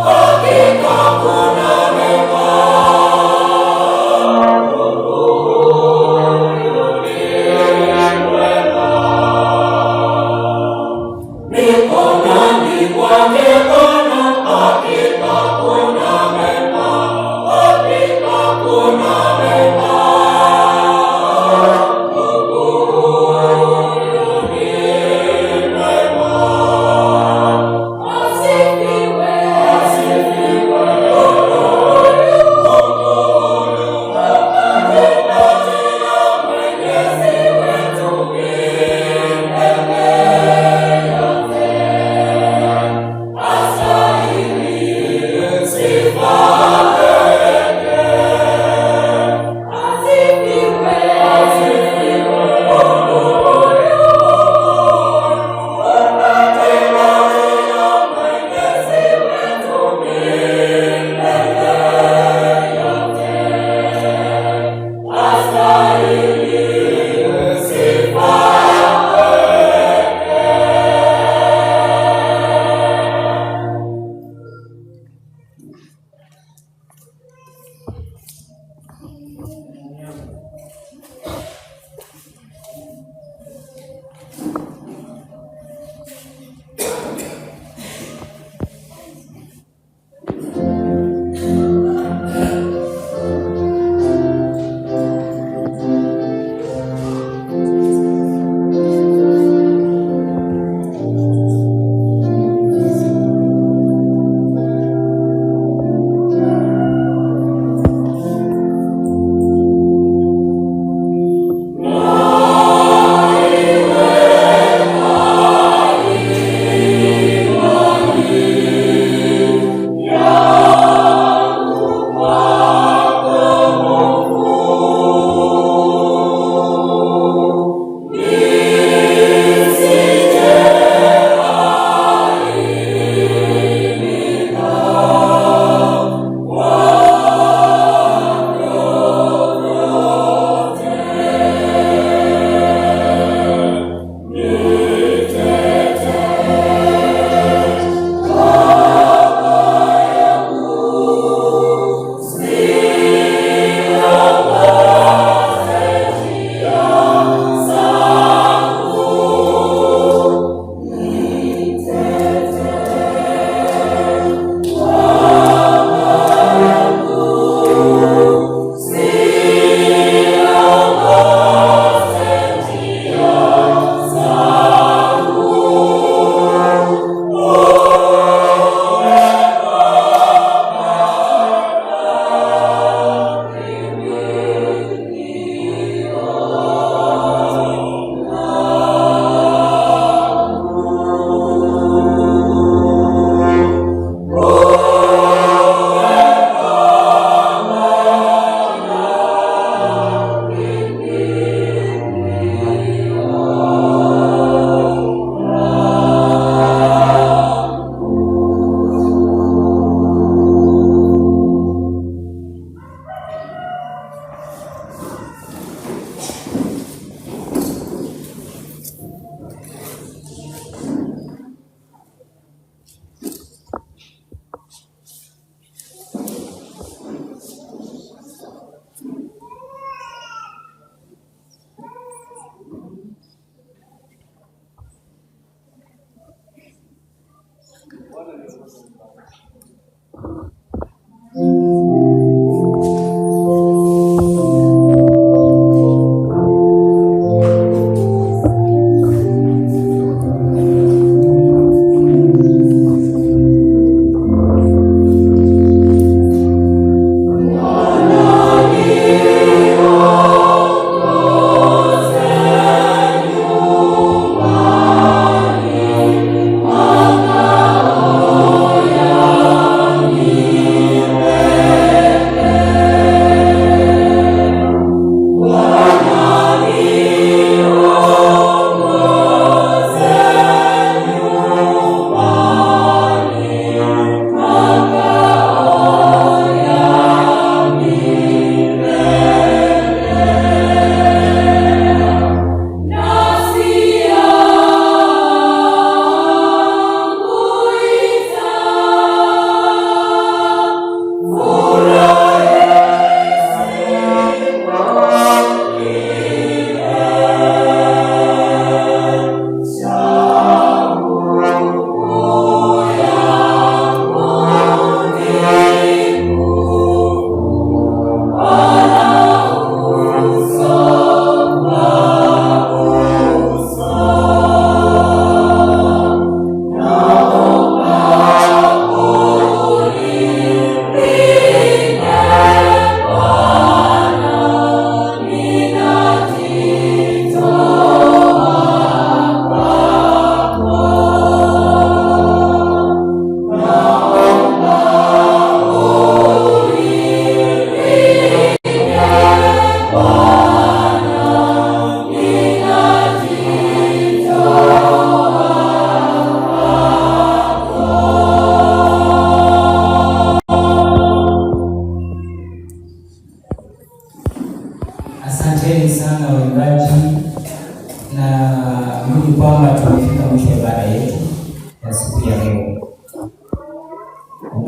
hakika kuna mema.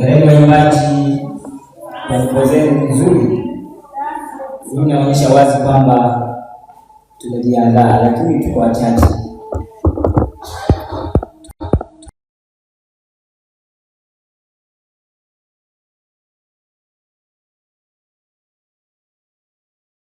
Hongereni waimbaji kwa nyimbo zenu nzuri. Hii inaonyesha wazi kwamba tumejiandaa, lakini tuko wachache.